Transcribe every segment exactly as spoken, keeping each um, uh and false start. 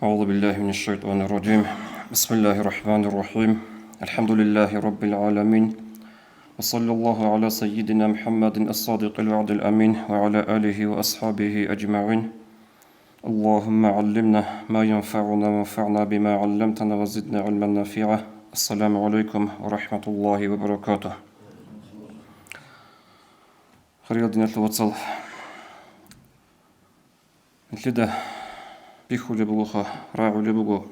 أعوذ بالله من الشيطان الرجيم. بسم الله الرحمن الرحيم. الحمد لله رب العالمين. وصلى الله على سيدنا محمد الصادق الوعد الأمين وعلى آله وأصحابه أجمعين. اللهم علمنا ما ينفعنا وانفعنا بما علمتنا وزدنا علما نافعا. السلام عليكم ورحمة الله وبركاته. Хириял диналъул вацал, нилъеда бихьулеб бугоха, рагӀулеб буго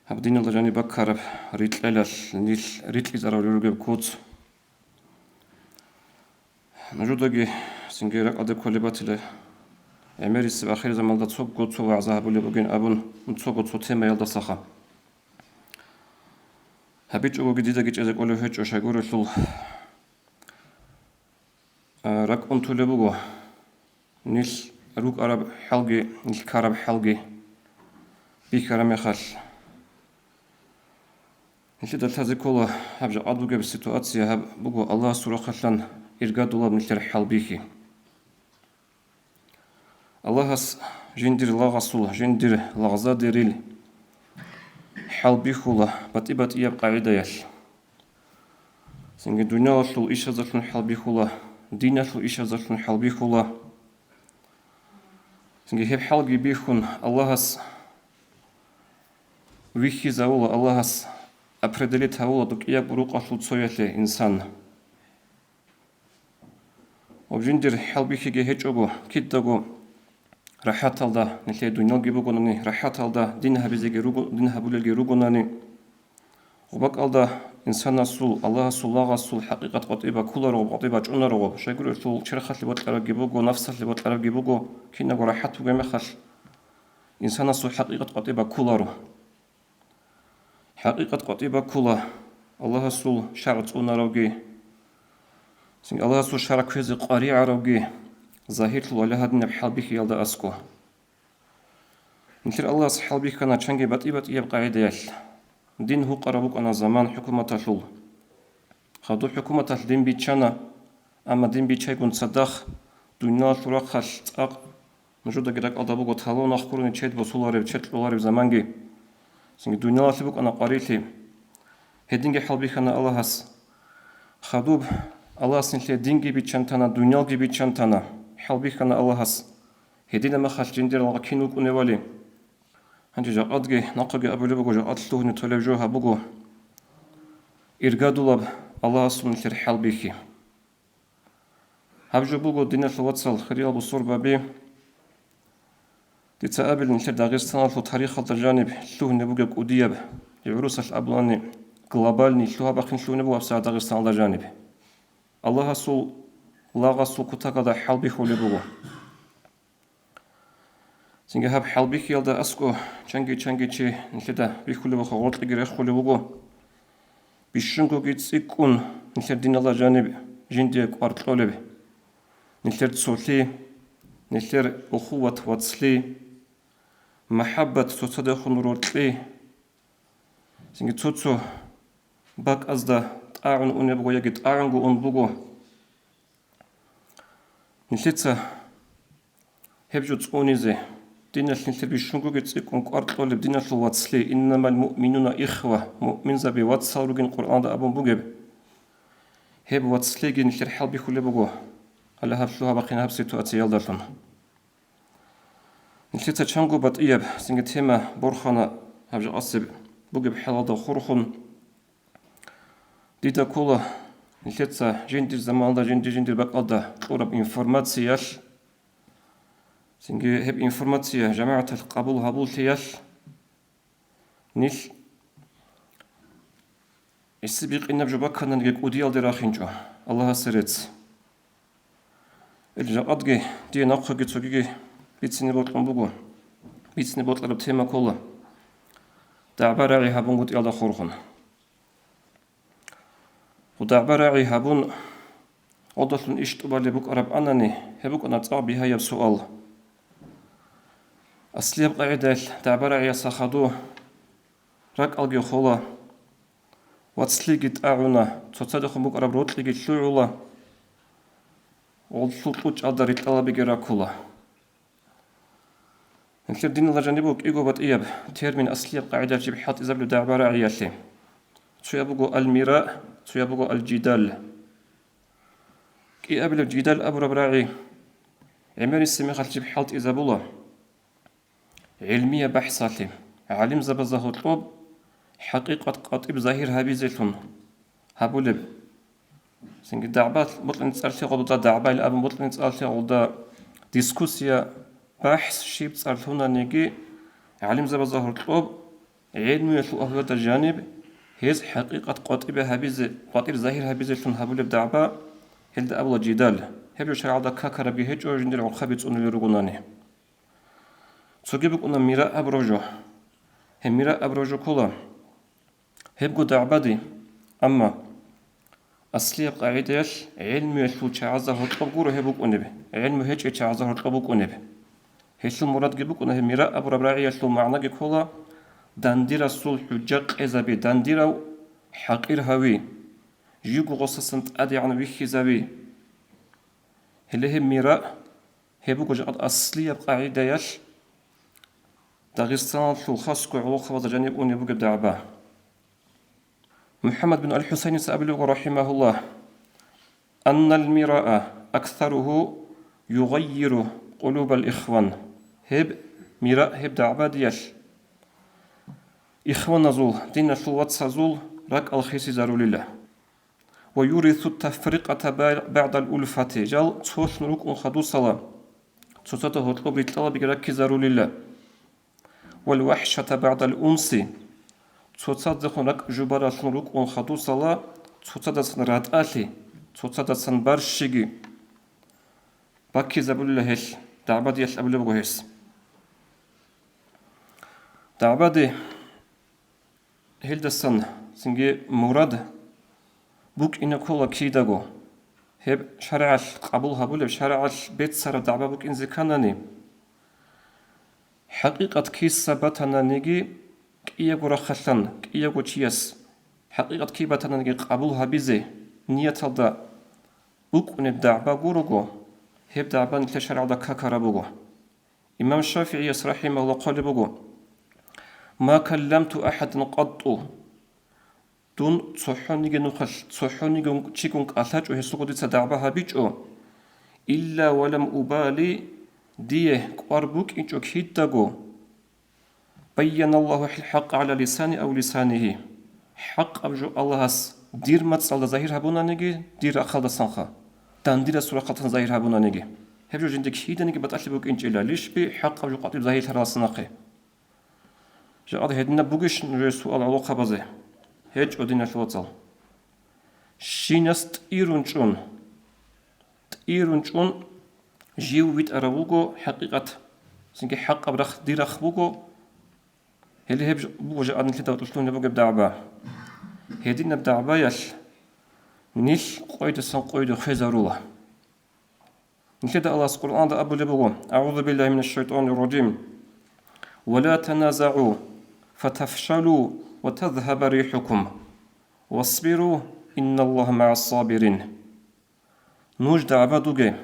гьаб диналда жаниб баккараб рикьелалъ нилъ рикьизарулел ругеб куц. Нужедаги цинги ракӀалде кколеб батила, гӀемерисеб ахирзаманалда цого цо вагӀза гьабулеб бугин абун, цого цо темаялдасаха. ГьабичӀогоги дидаги чӀезе кӀолев гьечӀо, щайгурелъул, а, ракӀ унтулеб буго нилъ рукӀараб хӀалги, нилъ ккараб хӀалги бихьараб мехалъ. Нилъеда лъазе ккола гьаб жакъа бугеб ситуация, гьаб буго Аллагьасул рахъалъан иргадулаб нилъер хӀалбихьи. Аллагьас жиндир лагъасул, жиндир лагъзадерил хӀалбихьула батӀи-батӀияб къагӀидаялъ. Цинги дуниялалъул ишазалъун хӀалбихьула, диналъул ишазалъун хӀалбихьула. Цинги гьеб хӀалги бихьун, Аллагьас вихьизавула, Аллагьас определить гьавула дукӀияб рукъалъул цоялъе инсан. Ва жиндир хӀалбихьиги гьечӀого, кидаго рахӀаталда, нилъее дуниялги бугонани, рахӀаталда дин гьабизеги руго-, дин гьабулелги ругонани, гъубакӀалда инсанасул, Аллагьасул лагъасул хӀакъикъат къватӀибе кколаро, къватӀибе чӀунаро, щайгурелъул черхалъе бокьарабги буго, нафсалъе бокьарабги буго, кинабго рахӀат бугеб мехалъ, инсанасул хӀакъикъат къватӀибе кколаро. ХӀакъикъат къватӀибе ккола Аллагьасул шаргӀ цӀунаравги, цинги Аллагьасул шаргӀ кквезе къваригӀаравги, загьирлъул ва гьадинаб хӀалбихьиялда аскӀо. Нилъер Аллагьас хӀалбихьана чанги батӀи-батӀияб къагӀидаялъ. Дин гьукъараб букӀана заман хӀукуматалъул. Хадуб хӀукуматалъ дин биччана, амма дин биччайгун цадахъ дуниялалъул рахъалъ цӀакъ нужедаги ракӀалда буго, талон ахкурони чед босулареб, чед кьолареб заманги. Цинги дуниялалъе букӀана къварилъи. Гьединги хӀалбихьана Аллагьас. Хадуб Аллагьас нилъее динги биччан тана, дуниялги биччан тана. ХӀалбихьана Аллагьас. Гьединаб мехалъ жиндир лагъ кин вукӀуневали? Гьанже жакъадги нахъеги абулеб буго, жакъад лъугьине толеб жо гьаб буго иргадулаб Аллагьасул нилъер хӀалбихьи. Гьаб жо буго, диналъул вацал, хириял бусурбаби. Дица абил, нилъер Дагъистаналъул тарихалда жаниб лъугьине бугеб кӀудияб, гӀурусалъ абулани, глобальный лъугьа-бахъин лъугьине буго гьабсагӀат Дагъистаналда жаниб. Аллагьасул лагъасул кутакалда хӀалбихьулеб буго. Цинги гьаб хӀалбихьиялда аскӀо чанги-чанги чи нилъеда бихьулеб буго, гъоркьеги рехулеб буго. Бищунгоги цӀикӀкӀун нилъер диналда жаниб жиндие кӀвар кьолеб. Нилъер цолъи, нилъер ухуват-вацлъи, махӀаббат цоцадехун рокьи, цинги цо-цо бакӀазда тӀагӀун унеб буго яги тӀагӀунго ун буго. Нилъеца гьеб жо цӀунизе, диналъ нилъер бищунгоги цӀикӀкӀун кӀвар кьолеб диналъул вацлъи, «Иннамал муъминуна ихва», муъминзаби вацал ругин Къуръанда абун бугеб, гьеб вацлъиги нилъер хӀалбихьулеб буго, гьале гьаб лъугьа-бахъин гьаб ситуациялдалъун. Нилъеца чанго батӀияб цинги тема борхана гьаб жакъасеб бугеб хӀалалда хурхун. Дида ккола нилъеца жиндир заманалда, жинди-жиндир бакӀалда кьураб информациялъ, цинги гьеб информация жамагӀаталъ къабул гьабуллъиялъ, нилъ гӀиси-бикъинаб жо баккананиги кӀудиялде рахинчӀо, Аллагьасе рецц. Ил жакъадги дие нахъеги цогиги бицине бокьун буго, бицине бокьараб тема ккола дагӀба-рагӀи гьабунгутӀиялда хурхун. Гьудагьба-рагӀи гьабун, гьодалъун иш тӀубалеб букӀараб анани, гьеб букӀана цӀакъ бигьаяб суал. Аслияб къагӀидаялъ дагӀба-рагӀияса хадуб ракӀалги хола, вацлъиги тӀагӀуна, цоцадехун букӀараб рокьиги лъугӀула, гъолъул кьучӀалда рикьалабиги раккула. Нилъер диналда жаниб буго кӀиго батӀияб термин аслияб къагӀидаялъ жиб хӀалтӀизабулеб дагӀба рагӀиялъе. Цояб буго аль-мира, цояб буго аль-жидал. КӀиабилеб жидал абураб рагӀи гӀемерисеб мехалъ жиб хӀалтӀизабула гӀилмияб бахӀсалъе, гӀалимзабазда гьоркьоб хӀакъикъат къватӀиб загьир гьабизелъун гьабулеб. Цинги дагӀба бокьани цӀар лъегӀолда, дагӀбаил абун бокьани цӀар лъегӀолда дискуссия, бахӀс щиб цӀар лъунаниги, гӀалимзабазда гьоркьоб гӀелмуялъул агьлуялда жаниб гьез хӀакъикъат къватӀибе гьабизе, къватӀиб загьир гьабизелъун гьабулеб дагӀба, гьелда абула жидал. Гьеб жо шаргӀалда какарабги гьечӀо, жиндир гӀурхъаби цӀунулел ругонани. Цоги букӀуна мира абураб жо. Гьеб мира абураб жо ккола. Гьебго дагӀбади, амма аслияб къагӀидаялъ гӀелмуялъул чагӀазда гьоркьоб гуро гьеб букӀунеб, гӀелму гьечӀей чагӀазда гьоркьоб букӀунеб. Гьелъул мурадги букӀуна гьеб мира абураб рагӀиялъул магӀнаги ккола: дандирасул хӀужа къезаби, дандирав хӀакъир гьави, живго гъосасан тӀадегӀан вихьизави. Гьеле гьеб мира, гьеб буго жакъа аслияб къагӀидаялъ Дагъистаналъул хасго гӀолохъабазда жаниб унеб бугеб дагӀба. МухӀаммад бин аль-ХӀусайница абулеб буго, рахимахуллагь: «Аннал мираа аксаругьу югъаййиру къулубал ихван». Гьеб мира, гьеб дагӀбадиялъ ихваназул, диналъул вацазул ракӀал хисизарулила. «Ва юрису тафрикъата ба-, багӀдал улфати», жал цолъун рукӀун хадусала, цоцазда гьоркьоб рикьалабиги раккизарулила. «Вал вахӀшата багӀдал унси», цоцаздехун ракӀ жубаралъун рукӀун хадусала, цоцадасан ратӀалъи, цоцадасан барщиги баккизабулила гьелъ, дагӀбадиялъ абулеб буго гьес. ДагӀбади Гьелдасан цинги мурад букӀине ккола кидаго. Гьеб шаргӀалъ къабул гьабулеб, шаргӀалъ беццараб дагӀба букӀинзе кканани, хӀакъикъат киса батананиги, кӀиябго рахъалъан, кӀиябго чияс хӀакъикъат кий батананиги къабул гьабизе нияталда букӀунеб дагӀба гурого, гьеб дагӀба нилъер шаргӀалда какараб буго. Имам ШафигӀияс, рахимагьуллагь, хъвалеб буго: «Ма калламту ахӀадан къатту». Дун цохӀониги нухалъ, цохӀониги чигун кӀалъачӀо, гьесулго дица дагӀба гьабичӀо. «Илла ва лам убали», дие кӀвар букӀинчӀо кидаго. «Байяналлагьу хӀакъа гӀала лисани ав лисанигьи». ХӀакъаб жо Аллагьас дир мацӀалда загьир гьабунаниги, дир рахъалдасанха, дандирасул рахъалдасан загьир гьабунаниги. Гьеб жо жинда киданиги батӀалъи букӀинчӀила, лишби хӀакъаб жо къватӀиб загьирлъараласанахъе. Жакъа гьединаб бугищ нужее суал гӀолохъабазе? ГьечӀо, диналъул вацал. Щинас тӀирун чӀун, тӀирун чӀун жив витӀарав вуго хӀакъикъат, цинги хӀакъаб рахъ дир рахъ буго, гьеле гьеб ж-, буго жакъа нилъеда тӀулъунеб бугеб дагӀба. Гьединаб дагӀбаялъ нилъ къойдасан къойде хвезарула. Нилъеда Аллагьас Къуръанда абулеб буго: «АгӀузу биллагьи минаш шайтӀанир ражим. Ва ла таназагӀу, фатафшалу ва тазгьаба рихӀукум. Васбиру, инналлагьа магӀас сабирин». Нуж дагӀбадуге.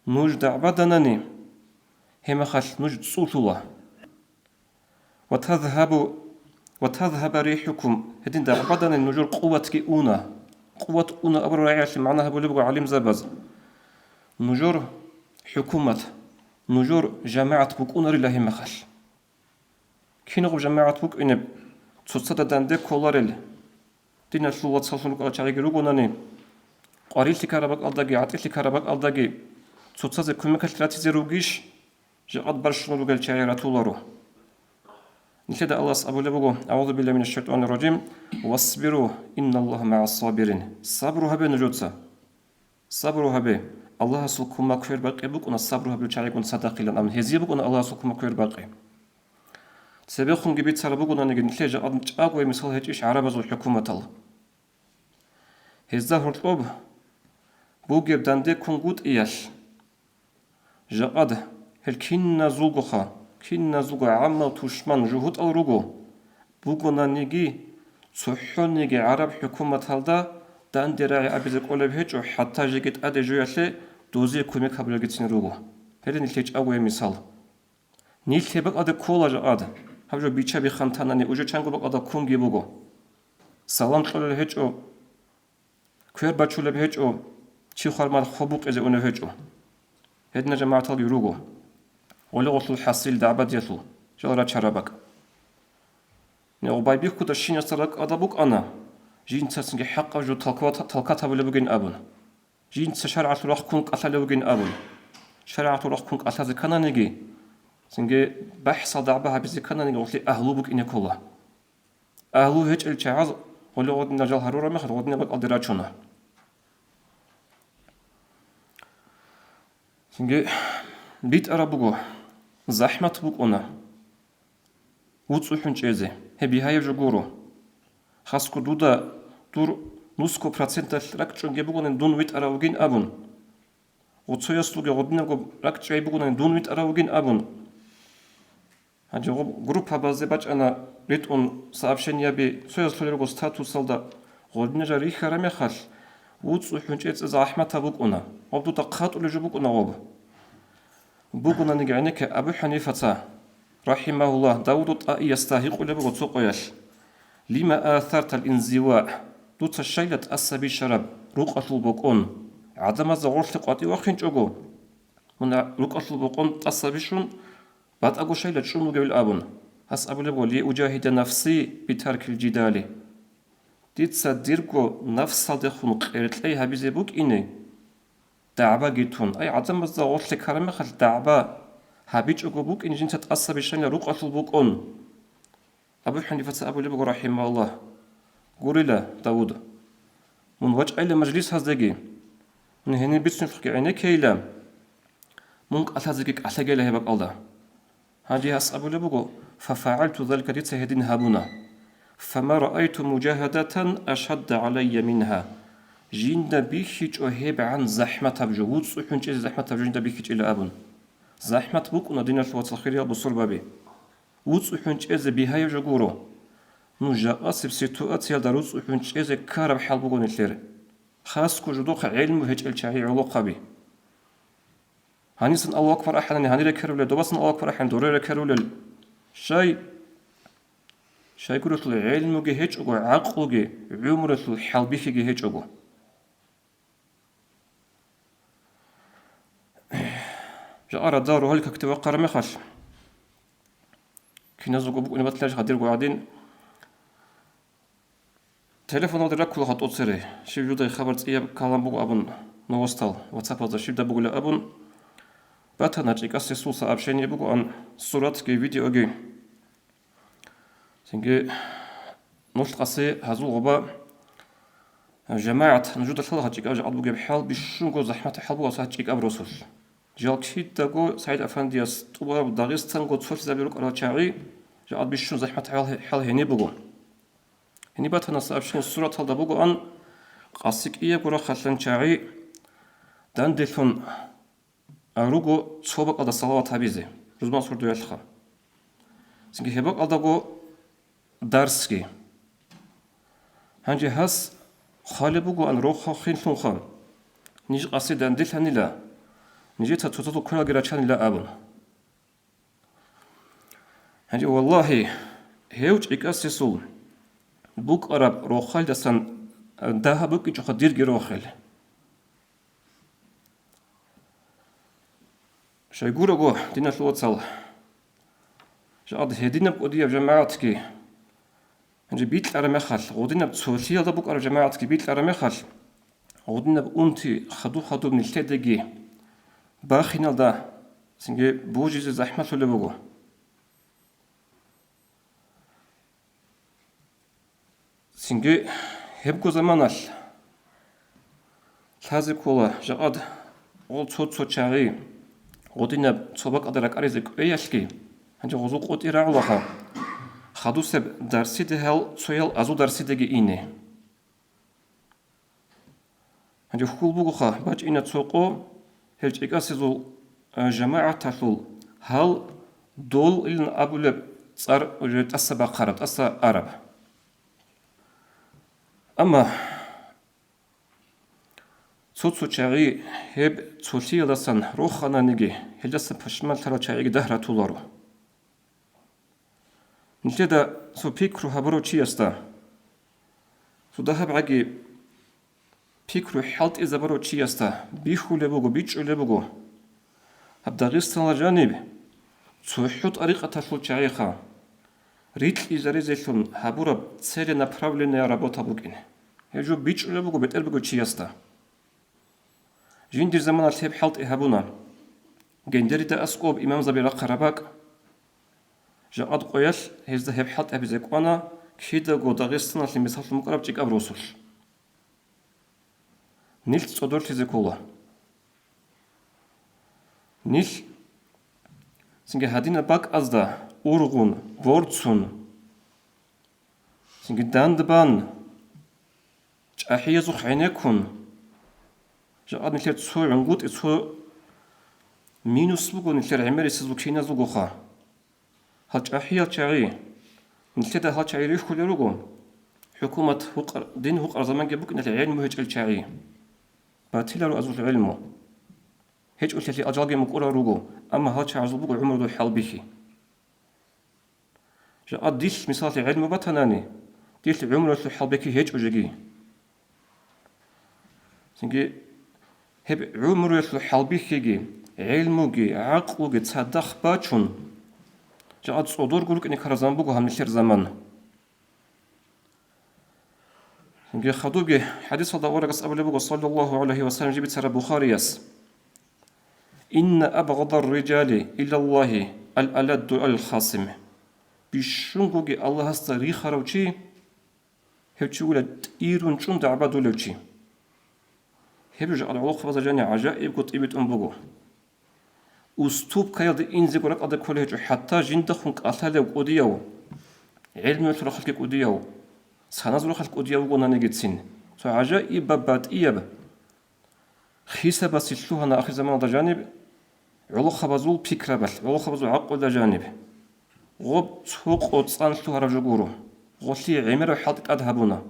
Нуж дагӀбаданани, гьебмехалъ нуж цӀулъула. «Ва тазгьабу, ва тазгьаба рихӀукум», гьедин дагӀбадани нужер къуватги уна. Къуват уна абураб рагӀиялъе магӀна гьабулеб буго гӀалимзабаз: нужер хӀукумат, нужер жамагӀат букӀунарила гьебмехалъ. Кинаб жамагӀат букӀинеб, цоцазда данде кколарел, диналъул вацаллъун рукӀарал чагӀиги ругонани, къварилъи ккараб бакӀалдаги, гӀатӀилъи ккараб бакӀалдаги цоцазе кумекалъ ратизе ругищ? Жакъа барщун ругел чагӀи ратуларо. Нилъеда Аллагьас абулеб буго: «АгӀузу биллагьи минаш шайтӀанир ражим. Васбиру, инналлагьа магӀас сабирин». Сабру гьабе нужеца. Сабру гьабе. Аллагьасул кумек квербакъи букӀуна сабру гьабулел чагӀигун цадахъилан, амма гьезие букӀуна Аллагьасул кумек квербакъи. Цебехунги бицараб бугонаниги, нилъее жакъа чӀагояб мисал гьечӀищ гӀарабазул хӀукуматал? Гьезда гьоркьоб бугеб данде ккунгутӀиялъ, жакъад гьел киназулгоха, киназулго гӀаммал тушман жугьутӀал руго, бугонаниги, цохӀониги гӀараб хӀукуматалда данде рагӀи абизе кӀолеб гьечӀо, хӀатта жеги тӀаде жоялъе дозие кумек гьабулелгицин руго. Гьеле нилъее чӀагояб мисал. Нилъ гьеб бакӀалде ккола жакъад. Гьаб жо бича-биххан танани, уже чанго бакӀалда ккунги буго. Салам кьолел гьечӀо, квер бачулеб гьечӀо, чи хвармал хо букъизе унев гьечӀо. Гьедина жамагӀаталги руго. Гъоле-гъолъул хӀасил дагӀбадиялъул жал рачараб бакӀ. Нигъ байбихьуда щинасда ракӀалда букӀана, жинцасинги хӀакъаб жо талкават-, талкат гьабулеб бугин абун. Жинца шаргӀалъул рахъ ккун кӀалъалев вугин абун. ШаргӀалъул рахъ ккун кӀалъазе ккананиги, цинги бахӀсал дагӀба гьабизе ккананиги гъолъи агьлу букӀине ккола. Агьлу гьечӀел чагӀаз гъоле гъодинал жал гьарураб мехалъ гъодинаб бакӀалде рачуна. Цинги битӀараб буго, захӀмат букӀуна. ВуцӀцӀухӀун чӀезе, гьеб бигьаяб жо гуро. Хасго дуда дур нусго проценталъ ракӀчӀунги бугони дун витӀарав вугин абун. Гъоцоясулги гъодинабго ракӀчӀей бугони дун витӀарав вугин абун. Гьанже гъоб группабазде бачӀана ритӀун сообщениеби, цояс лъолел руго статусалда, гъодинал жал рихьараб мехалъ, вуцӀцӀухӀун чӀезе захӀматаб букӀуна, гъоб дуда хъатӀулеб жо букӀуна гъоб. Бугонаниги гӀенекке Абу ХӀанифаца, рахӀимагьуллагь, Давуду ТӀаиясда гьикъулеб буго цо къоялъ: «Лима асартал инзиваъ?» Дуца щайила тӀаса бищараб рукъалъул бокӀон? ГӀадамазда гъорлъе къватӀив вахинчӀого, мун рукъалъул бокӀон тӀаса бищун, батӀаго щайила чӀун вугевил абун. Гьас абулеб буго: «Ли уджагьида нафси битаркил жидали». Дица дирго нафсалдехун къеркьей гьабизе букӀине, дагӀбаги тун. Ай, гӀадамазда гъорлъе ккараб мехалъ дагӀба гьабичӀого букӀин жинца тӀаса бищанила рукъалъул букӀун. Абу ХӀанифаца абулеб буго, рахӀимагьуллагь: «Гурила, Давуд, мун вачӀайила мажлисаздеги, мун гьениб бицунелъухъги гӀенеккейила, мун кӀалъазеги кӀалъагейила гьеб бакӀалда». Гьанже гьас абулеб буго: «ФафагӀалту залика», дица гьедин гьабуна. «Фама раайту мужагьадатан ашадда гӀалайя мингьа». Жинда бихьичӀо гьебгӀан захӀматаб жо, вуцӀцӀухӀун чӀезе захӀматаб жо жинда бихьичӀила абун. ЗахӀмат букӀуна, диналъул вацал, хириял бусурбаби. ВуцӀцӀухӀун чӀезе бигьаяб жо гуро. Нуж жакъасеб ситуациялда руцӀцӀухӀун чӀезе ккараб хӀал буго нилъер. Хасго жодохъа гӀелму гьечӀел чагӀи гӀолохъаби. Гьанисан Аллагьу акбар ахӀанани, гьанир рекерулел, добасан Аллагьу акбар ахӀанани, дора рекерулел. Щай? Щайгурелъул гӀелмуги гьечӀого, гӀакълуги, гӀумрулъул хӀалбихьиги гьечӀого. Жакъа радал рогьел какде вахъараб мехалъ, киназего букӀунеб батиларищ гьадирго гӀадин, телефоналде раккула хатӀоцере, щиб жудай хабар цӀияб калам буго абун, новостал, ватсапазда щиб даб бугила абун, батана чӀикӀасесул сообщение бугоан, суратги, видеоги. Цинги нухлъ къаси гьазул гъоба жамагӀат нужеда лъала гьачӀикӀаб жакъад бугеб хӀал, бищунго захӀмат хӀал буго гьачӀикӀаб росулъ. Жал кидаго СагӀид Афандияс тӀубараб Дагъистанго цолъизаби рукӀарал чагӀи, жакъад бищун захӀмат хӀал, хӀал гьениб буго. Гьениб батана сообщение сураталда бугоан, къаси кӀиябго рахъалъан чагӀи данделъун руго цо бакӀалда салават гьабизе, рузман сордоялъха. Цинги гьеб бакӀалдаго дарсги. Гьанже гьас хъвалеб бугоан рохал хинлъунха, ниж къаси данделъанила, нижеца цоцазул квералги рачанила абун. Гьанже, валлагьи, гьев чӀикӀасесул букӀараб рохалдасан дагьаб букӀинчӀоха дирги рохел. Щайгурого, диналъул вацал, жакъад гьединаб кӀудияб жамагӀатги, гьанже бикьараб мехалъ, гъудинаб цолъиялда букӀараб жамагӀатги бикьараб мехалъ, гъудинаб унти хадуб-хадуб нилъедаги бахиналда цинги божизе захӀмалъулеб буго. Цинги гьебго заманалъ лъазе ккола жакъад гъол цо-цо чагӀи гъудинаб цо бакӀалда ракӀаризе кӀвеялъги, гьанже гъозул къотӀи рагӀулаха, хадусеб дарсиде гьал цоял азул дарсидеги ине. Гьанже хьул бугоха, бачӀина цо къо, гьел чӀикӀасезул, а, жамагӀаталъул гьал дол илан абулеб цӀар уже тӀаса бахъараб, тӀаса араб. Амма цо-цо чагӀи гьеб цолъиялдасан рохананиги, гьелдасан пашманлъарал чагӀиги дагь ратуларо. Нилъеда цо пикру гьабурав чиясда, цо дагьаб гӀаги пикру хӀалтӀизабурав чиясда бихьулеб буго, бичӀчӀулеб буго. Гьаб Дагъистаналда жаниб цохӀо тӀарикъаталъул чагӀиха рикьизаризелъун гьабураб целенаправленная работа букӀин. Гьеб жо бичӀчӀулеб буго бетӀер бугев чиясда. Жиндир заманалъ гьеб хӀалтӀи гьабуна. Гендерида аскӀоб имамзаби рахъараб бакӀ. Жакъад къоялъ гьезда гьеб хӀалтӀи гьабизе кӀвана кидаго Дагъистаналъе мисаллъун букӀараб ЧӀикӀаб росулъ. Нилъ цӀодорлъизе ккола. Нилъ цинги гьадинаб бакӀазда ургъун, борцун, цинги дандбан, чӀахӀиязухъ гӀенеккун, жакъа нилъер цо гӀунгутӀи, цо минус буго нилъер гӀемерисезул киназулгоха. Гьал чӀахӀиял чагӀи, нилъеда гьал чагӀи рихьулел руго, хӀукумат гьукъар-, дин гьукъар заманги букӀиналъе гӀелму гьечӀел чагӀи. Батиларо азул гӀелму. ГьечӀолъиялъе ажалги мукӀурал руго, амма гьал чагӀазул буго гӀумрудул хӀалбихьи. Жакъа дилъ, мисаллъи, гӀелму батанани, дилъ гӀумруялъул хӀалбихьи гьечӀо жеги. Цинги гьеб гӀумруялъул хӀалбихьиги, гӀелмуги, гӀакълуги цадахъ бачун, жакъа цӀодорго рукӀине ккараб заман буго гьаб нилъер заман. Цинги хадубги хӀадисалда аварагас абулеб буго, саллаллагьу гӀалайгьи ва саллам, жиб бицараб Бухарияс: «Инна абгъадар риджали илаллагьи ал-аладду ал-хасим». Бищунгоги Аллагьасда рихарав чи, гьев чи вугила тӀирун чӀун дагӀбадулев чи. Гьеб жо гӀолохъабазда жаниб гӀажаибго тӀибитӀун буго. Уступкаялде инзего ракӀалде кколей гьечӀо, хӀатта жиндахун кӀалъалев кӀудияв, гӀелмуялъул рахъалъги кӀудияв, саназул рахъалъ кӀудияв вугонаниги цин. Цо гӀажаибаб батӀияб хисабасе лъугьана ахирзаманалда жаниб гӀолохъабазул пикрабалъ, гӀолохъабазул гӀакълуялда жаниб. Гъоб цо къоцӀан лъугьараб жо гуро, гъолъие гӀемераб хӀалтӀи тӀад гьабуна.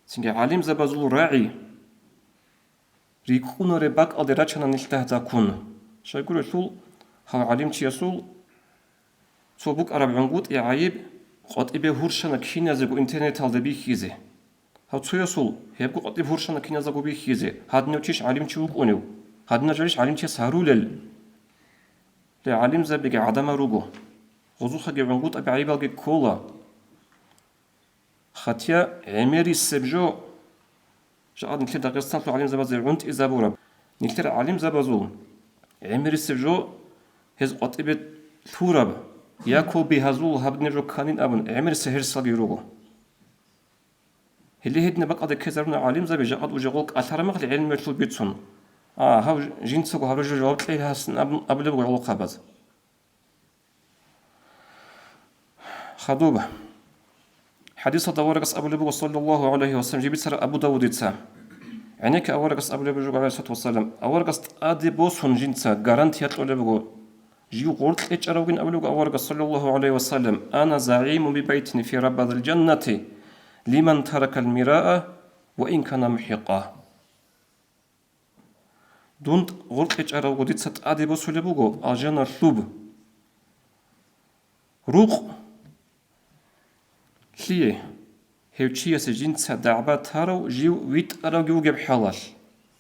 Цинги гӀалимзабазул рагӀи рикӀкӀунареб бакӀалде рачана нилъ дагь-дагьккун. Щайгурелъул, гьав гӀалимчиясул цо букӀараб гӀунгутӀи гӀайиб къватӀибе гьурщана киназего интернеталда бихьизе. Гьав цоясул гьебго къватӀиб гьурщана киназего бихьизе, гьадинав чищ гӀалимчи вукӀунев, гьадинав жарищ гӀалимчияс гьарулел. Ле, гӀалимзабиги гӀадамал руго, гъозухъаги гӀунгутӀаби гӀайибалги ккола. Хатия гӀемерисеб жо, жакъа нилъер Дагъистаналъул гӀалимзабазе гӀунтӀизабураб, нилъер гӀалимзабазул гӀемерисеб жо гьез къватӀибе лъураб, якоби гьазул гьабнеб жо кканин абун, гӀемерисеб гьерсалги руго. Гьеле гьединаб бакӀалде ккезаруна гӀалимзаби, жакъа уже гъол кӀалъараб мехалъ гӀелмуялъул бицун. А, гьав жинцаго гьаб жо жаваб кьей гьасин абун абулеб гӀолохъабаз. Хадуб. ХӀадисалда аварагас абулеб буго, саллаллагьу гӀалайгьи ва саллам, жиб бицараб Абу Давудица. ГӀенекке аварагас абулеб буго, гӀалайгьиссалату вассалам, аварагас тӀаде босун жинца гарантия кьолеб буго. Жив гъоркье чӀаравгин абулеб буго аварагас, саллаллагьу гӀалайгьи ва саллам: «Ана загӀимун би байтин фи рабадил жаннати лиман таракал мираа ва ин кана мухӀикъа». Дун гъоркье чӀаравго дица тӀаде босулеб буго алжана лъуб. Рукъ лъие? Гьев чиясе жинца дагӀба тарав жив витӀаравги вугеб хӀалалъ.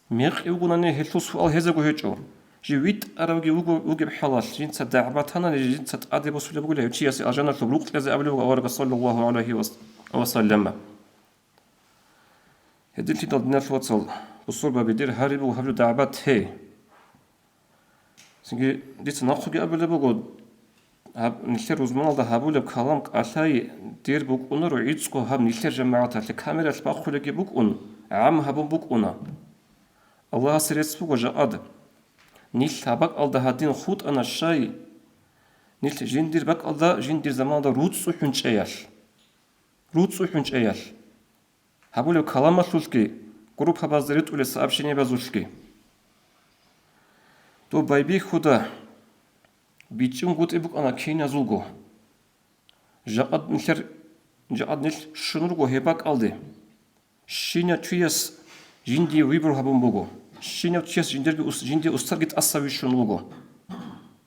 Мекъи вугонани гьелъул суал гьезего гьечӀо. Жив витӀаравги вуго-, вугеб хӀалалъ, жинца дагӀба танани жинца тӀаде босулеб бугила гьев чиясе алжана лъуб рукъ кьезе абулеб буго аварагас, саллаллагьу гӀалайгьи ва саллам. Гьединлъидал, диналъул вацал, бусурбаби, дир гьари буго гьаб жо дагӀба те. Цинги дица нахъеги абулеб буго, гьаб нилъер рузманалда гьабулеб калам кӀалъай дир букӀунаро гӀицӀго гьаб нилъер жамагӀаталъе, камералъ бахъулебги букӀун, гӀам гьабун букӀуна. Аллагьасе рецц буго жакъад. Нилъ гьаб бакӀалда гьадин хутӀана щай? Нилъ жиндир бакӀалда, жиндир заманалда руцӀцӀухӀун чӀеялъ. РуцӀцӀухӀун чӀеялъ. Гьабулеб каламалъулъги, группабазда ритӀулел сообщениябазулъги. Доб байбихьуда бичӀчӀунгутӀи букӀана киназулго. Жакъад нилъер, жакъад нилъ щун руго гьеб бакӀалде. Щинав чияс жиндие выбор гьабун буго. Щинав чияс жиндирги ус-, жиндие устарги тӀаса вищун вуго.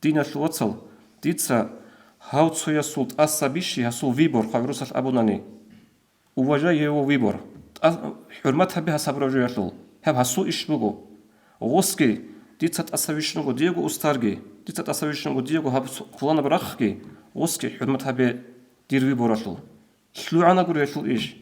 Диналъул вацал, дица Гьав цоясул тӀаса бищи гьасул выбор, хъагӀрусалъ абунани, уважай его выбор. ТӀа-, хӀурмат гьабе гьас гьабураб жоялъул. Гьаб гьасул иш буго. Гъосги, дица тӀаса вищунго диего устарги, дица тӀаса вищунго диего гьаб цо-, пуланаб рахъги, гъосги хӀурмат гьабе дир выборалъул. ЛъугӀанагури гьелъул иш.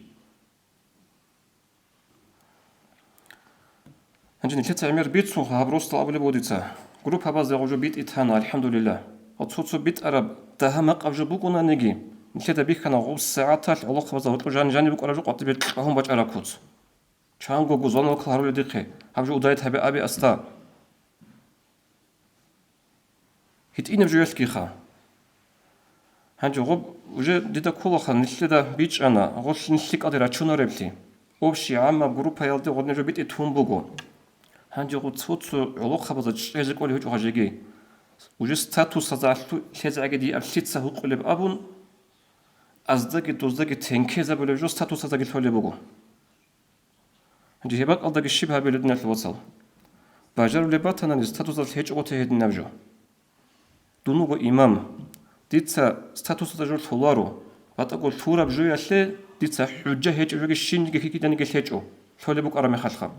Гьанже нилъеца гӀемер бицунха гьаб росдал абулеб буго дица. Группабазда гъужу битӀи тана, алхӀамдулиллагь. Ва цо-цо битӀараб дагьа-макъаб жо букӀунаниги, нилъеда бихьана гъуб сагӀаталъ гӀолохъабазда гьоркьо жани-жани букӀараб жо къватӀибе кьагьун бачӀараб куц. Чанго гузанал ккол гьарулел дихъе, гьаб жо удайт гьабе аби аста. ГьитӀинаб жоялъгиха. Гьанже гъоб уже дида кколаха, нилъеда бичӀчӀана, гъолъ нилъ лъикӀалде рачунареблъи. Общий гӀаммаб группаялде гъодинаб жо битӀи тун буго. Гьанже гъоб цо-цо гӀолохъабазда чӀезе кӀолей гьечӀо гьажеги. Уже статусазда лъу-, лъезегӀаги диаб лъица гьукъулеб абун, аздаги доздаги тенкезабулеб жо статусаздаги лъолеб буго. Гьанже гьеб бакӀалдаги щиб гьабилеб, диналъул вацал? Бажарулеб батанани статусалъ гьечӀого те гьединаб жо. Дун вуго имам. Дица статусалда жо лъоларо, батӀаго лъураб жоялъе дица хӀужа гьечӀеб жоги щинниги кикиданиги лъечӀо, лъолеб букӀараб мехалъха.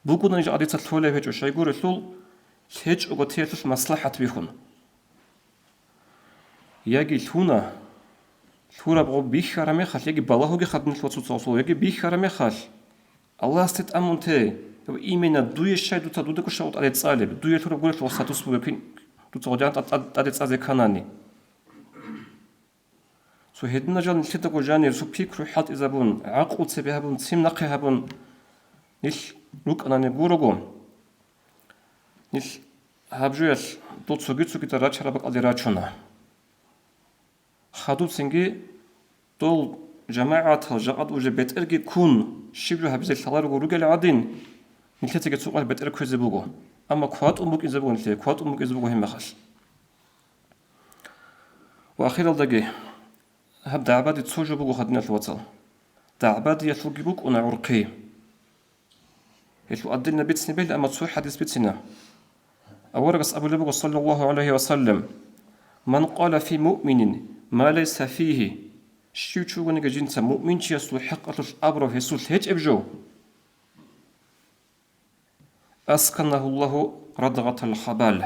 Бугунани жакъа дица лъолеб гьечӀо, щайгурелъул лъечӀого теялъулъ маслахӀат бихьун. Яги лъуна, лъураб гъоб бихьараб мехалъ, яги балагьугеха, диналъул вацал, яги бихьараб мехалъ, Аллагьасде тӀамун те, именно дуе щай дуца дудаго щай тӀаде цӀалеб, дуе лъураб гурелъул статус бугеб кин, дуца гъодигӀан тӀад-, тӀад-, тӀаде цӀазе кканани. Цо гьединал жал нилъедаго жанир цо пикру хӀалтӀизабун, гӀакълу цебе гьабун, цин нахъе гьабун, нилъ рукӀанани гурого, нилъ гьаб жоялъ дол цоги-цогидал рачараб бакӀалде рачуна. Хадубцинги дол жамагӀатал жакъад уже бетӀерги ккун, щиб жо гьабизе лъаларого ругел гӀадин, нилъецаги цо къваригӀ бетӀер кквезе буго. Амма кватӀун букӀизе буго нилъее, кватӀун букӀизе буго гьеб мехалъ. Ва ахиралдаги, гьаб дагӀбаде цо жо буго, диналъул вацал. ДагӀбадиялъулги букӀуна гӀурхъи. Гьелъул отдельно бицни бегьла, амма цо хӀадис бицина. Аварагас абулеб буго, саллаллагьу гӀалайгьи ва саллам: «Ман къала фи муъминин ма лайса фигьи», щив чи вугониги жинца муъминчиясул хӀакъалъулъ абураб гьесулъ гьечӀеб жо, «Асканагьуллагьу радгъатал хабал».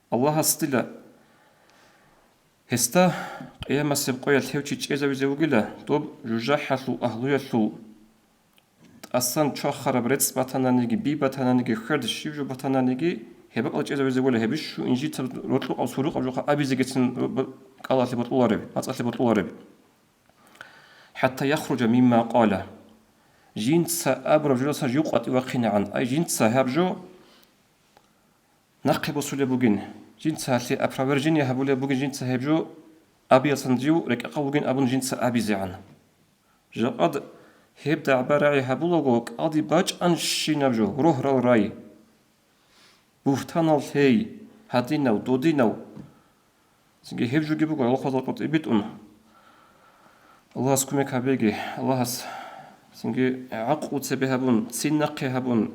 Аллагьас дила гьесда къиямасеб къоялъ гьев чи чӀезавизе вугила доб жужахӀалъул агьлуялъул. ТӀасан чвахараб рецц батананиги, би батананиги, хьерд щиб жо батананиги, гьеб бакӀалда чӀезавизе вугила, гьебищу инжитаб рокьукъаб сурукъаб жо абизегицин кӀалалъе бокьулареб, мацӀалъе бокьулареб. «ХӀатта яхруджа мимма къала». Жинца абураб жодасан жив къватӀив вахъинегӀан, ай, жинца гьаб жо нахъе босулеб бугин, жинца гьалъе опровержение гьабулеб бугин, жинца гьеб жо абиялсан жив рекӀехъав вугин абун жинца абизегӀан. Жакъад гьеб дагӀба-рагӀи гьабулаго, кӀалдиб бачӀанщинаб жо, рогьарал рай, бугьтанал лъей, гьадинав, додинав, цинги гьеб жоги буго гӀолохъабазда къватӀибе битӀун. Аллагьас кумек гьабеги, Аллагьас цинги гӀакълу цебе гьабун, цин нахъе гьабун,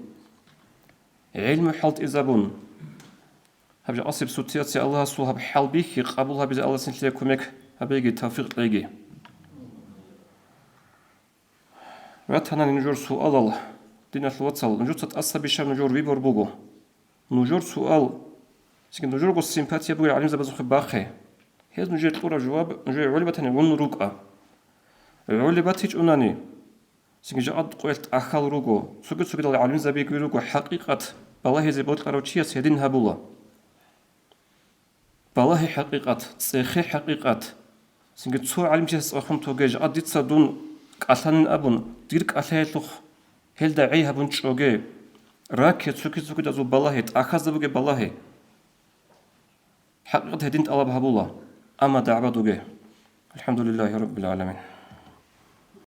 гӀелму хӀалтӀизабун. Гьаб жакъасеб ситуация Аллагьасул гьаб хӀал бихьи, къабул гьабизе Аллагьас нилъее кумек гьабеги, тавфикъ кьеги. Ратанани нужер суалал, диналъул вацал, нужеца тӀаса бищараб нужер выбор буго. Нужер суал, цинги нужерго симпатия бугел гӀалимзабазухъе бахъе. Гьез нужее кьураб жаваб нужее гӀолеб батани гӀун рукӀа. ГӀолеб батичӀунани, цинги жакъад къоялъ тӀахьал руго, цоги-цогидал гӀалимзабиги руго, хӀакъикъат балагьизе бокьарав чияс гьедин гьабула. Балагье хӀакъикъат, цӀехе хӀакъикъат. Цинги цо гӀалимчияс цӀехун тоге, жакъа дица дун кӀалъанин абун, дир кӀалъаялъухъ гьелда гӀей гьабун чӀоге. Раке цоги-цогидазул балагье, тӀахьазда бугеб балагье. ХӀакъикъат гьедин тӀалаб гьабула, амма дагӀба дуге. АлхӀамдулиллагьи раббил гӀаламин.